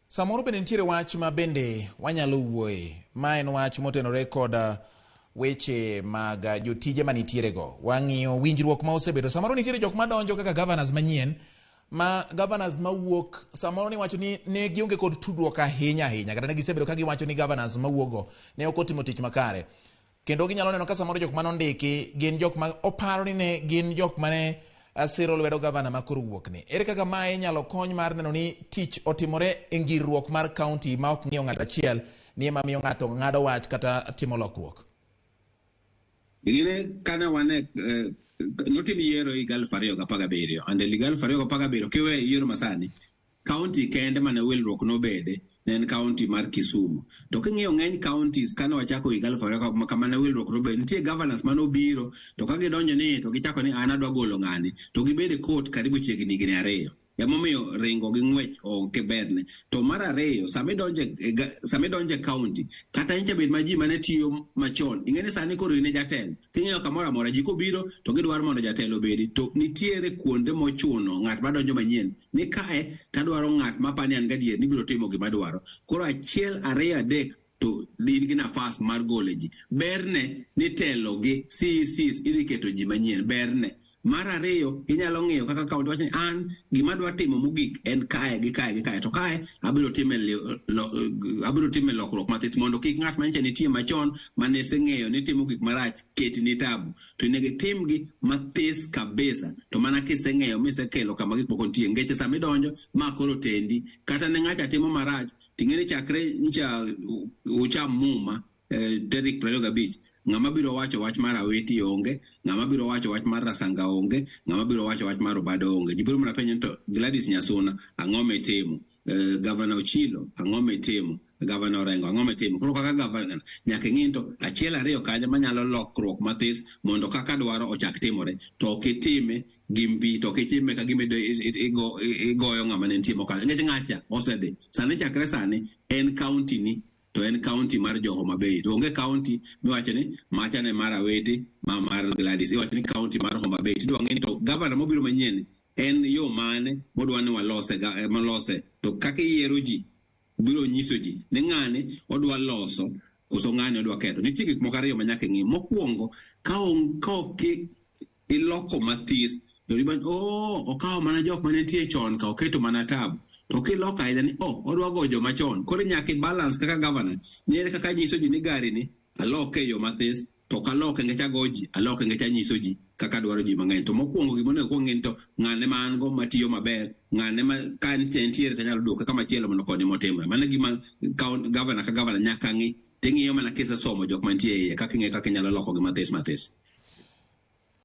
Samoro bende nitiere wach ma bende wanyalo wuoye, ma en wach motenore kod weche mag jotije manitiere go. Wang'iyo winjruok ma osebedo. Samoro nitiere jok madonjo kaka governors manyien, ma governors mawuok samoro ni wacho ni ne gionge kod tudruok ahinya ahinya, kata ne gisebedo ka giwacho ni governors mawuok go ne ok otimo tich makare. Kendo ginyalo neno ka samoro jok mane ondiki gin jok ma oparo ni ne gin jok mane siro lwedo gavana ma koro wuok ni. Ere kaka mae inyalo kony mar neno ni tich otimore e ngirruok mar county ma ok ng'iyo ng'ato achiel ni ema miyo ng'ato ng'ado wach kata timo lokruok? Ing'e kane wane notim yiero higa 2017, and higa 2017 kiwe yiero masani, county kende mane wilruok nobede ne en county mar Kisumu. To king'iyo ng'eny counties kane wachako higa 2000 kama ne wilruok nobede, nitie governors mane obiro to ka gidonjo ni to gichako ni an adwa golo ng'ani to gibedo e court karibu chiegni higni 2. Emomiyo ringo gi ng'wech onge berne. To mar ariyo, sama idonjo e county, kata nyicha bed ma ji mane tiyo machon, ing'e ni sani koro in e jatelo. King'iyo kamoro amora, ji kobiro to gidwaro mondo jatelo obedi. To nitiere kuonde mochuno ng'at madonjo manyien ni kae tadwaro ng'at mapani an gadier ni biro timo gima dwaro. Koro 1, 2, 3 to in gi nafas mar golo ji. Berne ni telo gi CECs idhi keto ji manyien, berne. Mar ariyo, inyalo ng'iyo kaka county wacho ni an gima adwa timo mogik en kae gi kae gi kae, to kae abiro time abiro time lokruok mathis mondo kik ng'at manyicha nitie machon mane iseng'eyo ni timo gik marach ketni tabu. To onego itimgi mathis kabisa, to mana kiseng'eyo misekelo kama gik moko nitie. Ngeche sama idonjo ma koro tendi, kata ne ng'acha timo marach, ting'e ni chakre ncha ucham muma tarik 25, ng'ama biro wacho wach mar Awiti onge, ng'ama biro wacho wach mar Rasanga onge, ng'ama biro wacho wach mar Obado onge. Ji biro mana penjo ni to Gladys Nyasuna, ang'o mitimo? Governor Ochilo, ang'o mitimo? Governor Orengo, ang'o mitimo? Koro kaka governor, nyaka ing'i to 1, 2 kanyo manyalo lokruok mathis mondo kaka dwaro ochak timore. To ok itime gi mbi, to ok itime ka gima igoyo ng'ama ne nitie mokalo. Nikech ng'acha osedhi. Sani chakre sani en county ni, to en county mar jo Homa Bay. To onge county miwacho ni macha ne mar Awiti, ma mar Gladys. Iwacho ni county mar Homa Bay. Tidwa ng'e ni to governor mobiro manyien en yo mane modwa ni walose malose. To kaka iyiero ji biro nyiso ji ni ng'ani odwa loso koso ng'ani odwa ketho. Nitie gik moko ariyo ma nyaka ing'i. Mokwongo, ka ok iloko mathis, to iba, oh, okawo mana jok mane nitie chon ka oketo mana tabu. To kiloko ahinya ni, oh, odwa goyo joma chon. Koro nyaka i balance kaka governor. Ni ere kaka nyiso ji ni gari ni aloke e yo mathis, to ok aloke nikech ago ji, aloke nikech anyiso ji kaka dwaro ji mang'eny. To mokwongo gima onego kwong ng'e ni to ng'ane ma an go matiyo maber, ng'ane ma ka nitiere to anyalo duoke kama chielo mondo konye motimre. Mano e gima governor ka governor nyaka ng'i. Ting'iyo mana kisesomo jok mantie e iye, kaka ing'eyo kaka inyalo lokogi mathis mathis.